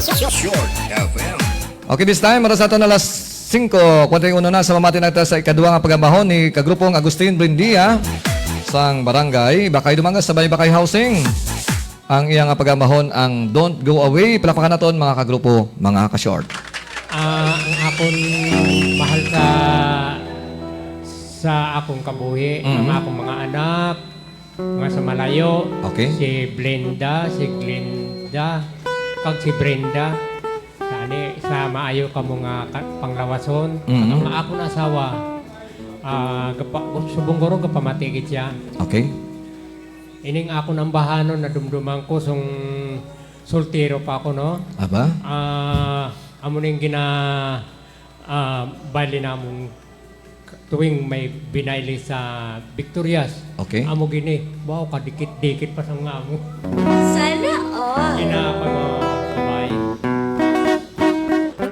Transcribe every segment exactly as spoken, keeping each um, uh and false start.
Short F M. Okay, this time, oras nato na alas singko kwarenta y uno na. Sa mamati na ta sa ikaduha nga pag-amahon ni Kagrupong Agustin Brindia sang Barangay Bakay Dumangas sa May Bakay Housing. Ang iya nga pag-amahon ang Don't Go Away. Palakpakan naton, mga kagrupo, mga ka-short. Ah, ang akon mahal sa, sa akong kabuhi, Mm. ang akong mga anak, mga sa malayo, Okay. si Blenda, si Glenda, kag si Brenda. Sa ani, sa maayo kamo nga ka-, panglawason, Mm. ang akon asawa, ah, gapa-, subong guro gapamati gid siya. Okay. Ining akon ambahanon, nadumduman ko sung soltero pa ako, no? Aba? Ah, amo ning gina-, ah, baile namon tuwing may binaile sa Victorias. Okay. Amo gini, wow, kadikit-dikit pa sa mga amo. Sana all. Ina pa mo sabay.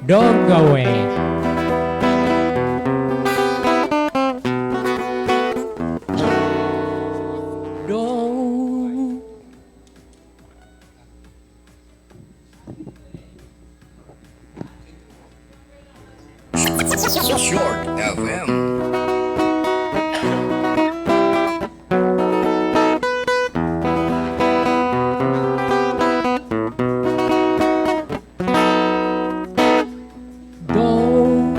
Don't go away. Don't. Short F M. Don't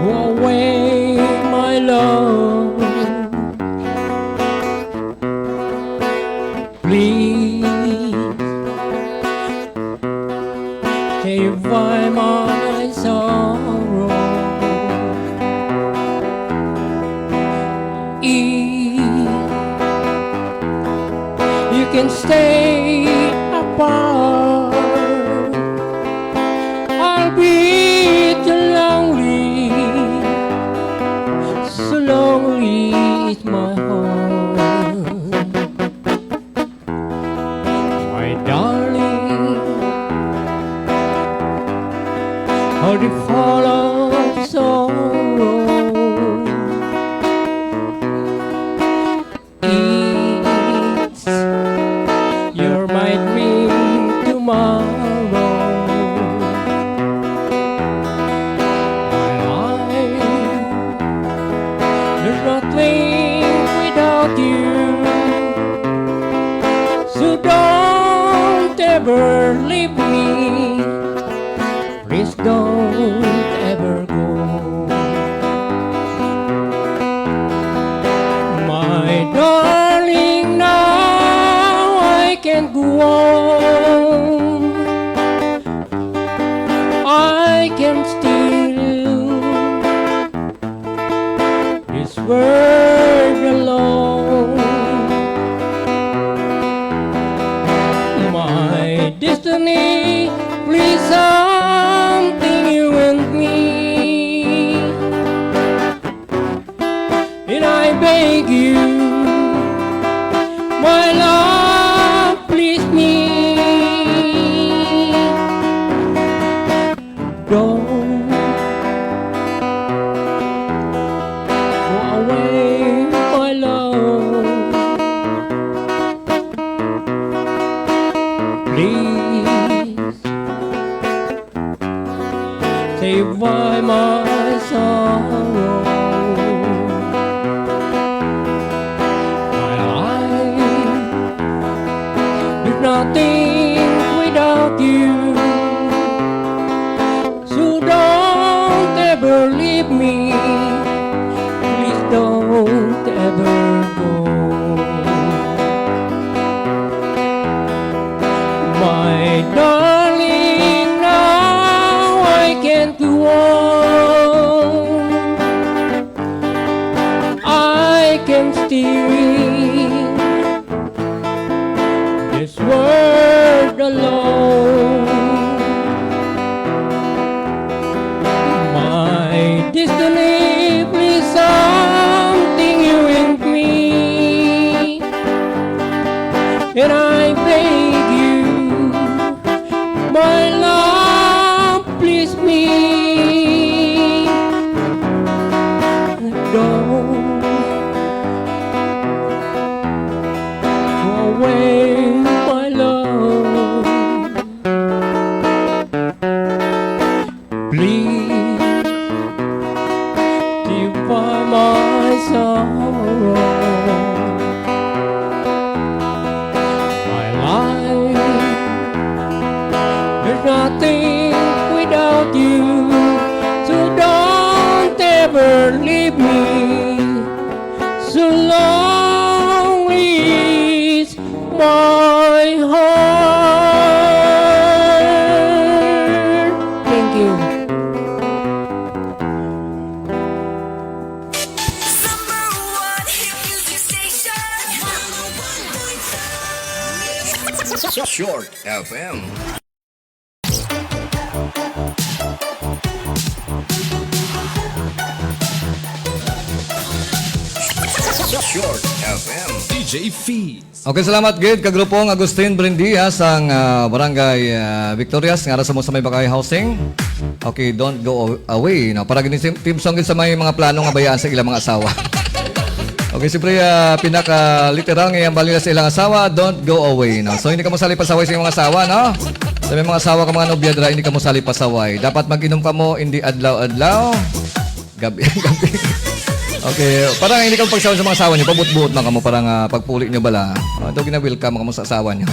go away, my love. Please stay by my sorrow. If you can stay apart, I'll be too lonely, so lonely is my heart. My darling, how the fall of sorrow. It's your might ring tomorrow. My life, there's nothing without you. So don't ever leave me. Please don't ever go. My darling, now I can't go on. I can still this world alone. My destiny, please something you and me. And I beg you, my love, please me. Don't go away, my love. Please stay by my sorrow. My life is nothing without you. So don't ever leave me. Please don't ever go. My darling, now I can't go on. I can still this world alone. My destiny, please something you and me. And I beg you, my love, please me. Don't go away, my love. My heart. Thank you. Short F M. Short F M. D J Fee. Okay, salamat gid ka grupo nga Agustin Brindia sang ah, Barangay ah, Victorias nga ara sa mo sa may Bakay Housing. Okay, don't go aw- away, no. Para gini sim- team song gid sa may mga plano nga bayaan sa ilang mga asawa. Okay, siyempre ah, pinaka literal nga iyang balila sa ilang asawa, don't go away, no. So hindi ka mo sali pasaway sa inyong mga asawa, no. Sa may mga asawa ka mga nobya dira, hindi ka mo sali pasaway. Dapat mag-inom ka mo, hindi adlaw-adlaw. Gabi, gabi. Okay, parang hindi ka pagsawa sa mga asawa niyo, pabutbuot man kamo para nga pagpuli niyo bala. Ah, daw gina-welcome kamo sa asawa niyo.